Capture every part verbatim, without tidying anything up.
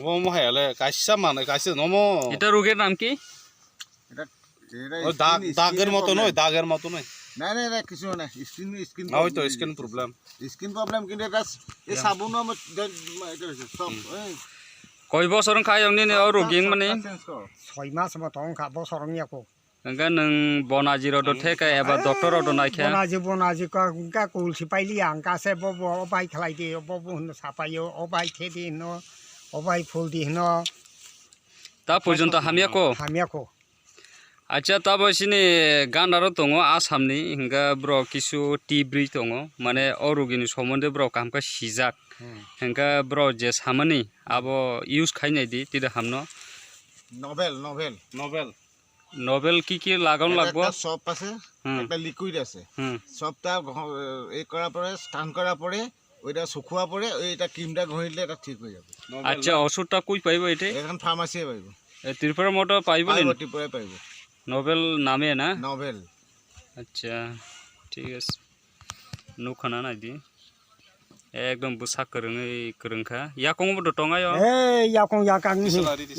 Omo hai le kaisa manwi, kaisa nomo. Ita rugir nam ki? এটা এটা ও দাগ, স্কিন, দাগের স্কিনের মতো নয়, প্রবলেম। দাগের মতো নয়। না না না, কিছু না, স্কিন স্কিন না, ওই তো problem. Skin problem. Skin problem, কিন্তু এটা এই সাবুনও আমার জ-, এটা হয়েছে, সব, হুম। এই Koi bosor wngkha ayang nini o softa, ruging mani? Softa change kor. Soi mas moto wngkha, bosor wngya ko. Hwnkhe nwng bonaji rok do theka eba doctor rok do naikha? Bonaji, bonaji ko hwnkhe kul si pailiya, hwnkhe se bo, bo, o bai khlai di, bo, bo hwnwi sapaio, o bai the di hwno, o bai phul di hwno. Ta porjonto hamya ko? Hamya ko. Acha, tabo chini gana ro tongo Assam ni, hwnkhe borok kisu tibri tongo, mane o rugini somonde borok kaham khe sijak. Hmm. Hwnkhe borok je samani abo use khainai di, tida hamno. Novel, novel. Novel. Novel ki ki লাগানো এটা লাগবো? একটা সপ আছে, হুম। একটা লিকুইড আছে। হুম। সপটা ঘ-, এই করার পরে, স্নান করার পরে, ওইটা শুকোয়া পরে, ওইটা ক্রিমটা ঘঁষলে এটা ঠিক হয়ে যাবে। আচ্ছা, ওষুধটা কই পাইবো এটা? এখন ফার্মাসি পাইবো। এ, ত্রিপুরা মোটো পাইবো নি? পাইবো, ত্রিপুরায় পাইবো। Novel নামে না? Novel. আচ্ছা, ঠিক আছে। Nukha na nai di. Ekdom bwsak kwrwngwi kwrwngkha. Yakung bo tong ayo. Hey, yakung yakang ni.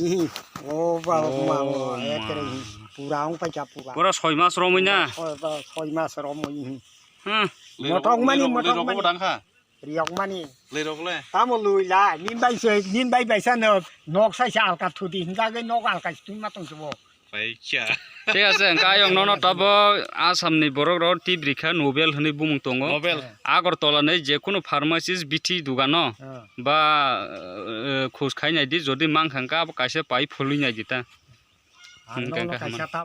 Ihi. O ba, oh, ma, ma, ma, ekre hi. Pura ong paikha pura. Pura soi mas romwi na. Soi, ba, soi mas romwi hi. Hmm. Motok mani, motok mani. Riyok mani. Lirok le. Tamo lui la, nin bai se, nin bai bai sa no, nok sai sa alka thudi, hinga ge nok alka tun ma tong subo. Paikha. Thik ase, hwnkhe ayang nono tabo Assam ni borok rok tibri kha Nobel hwnwi bumung tongo. Nobel. Agartala ni jekunu pharmacist bithi dugano ba, eh, khoj khai nai di, jodi mang kha hwnkhe abo kaisa pai phulwi nai di ta. Hwnkhe hwnkhe kaisa ta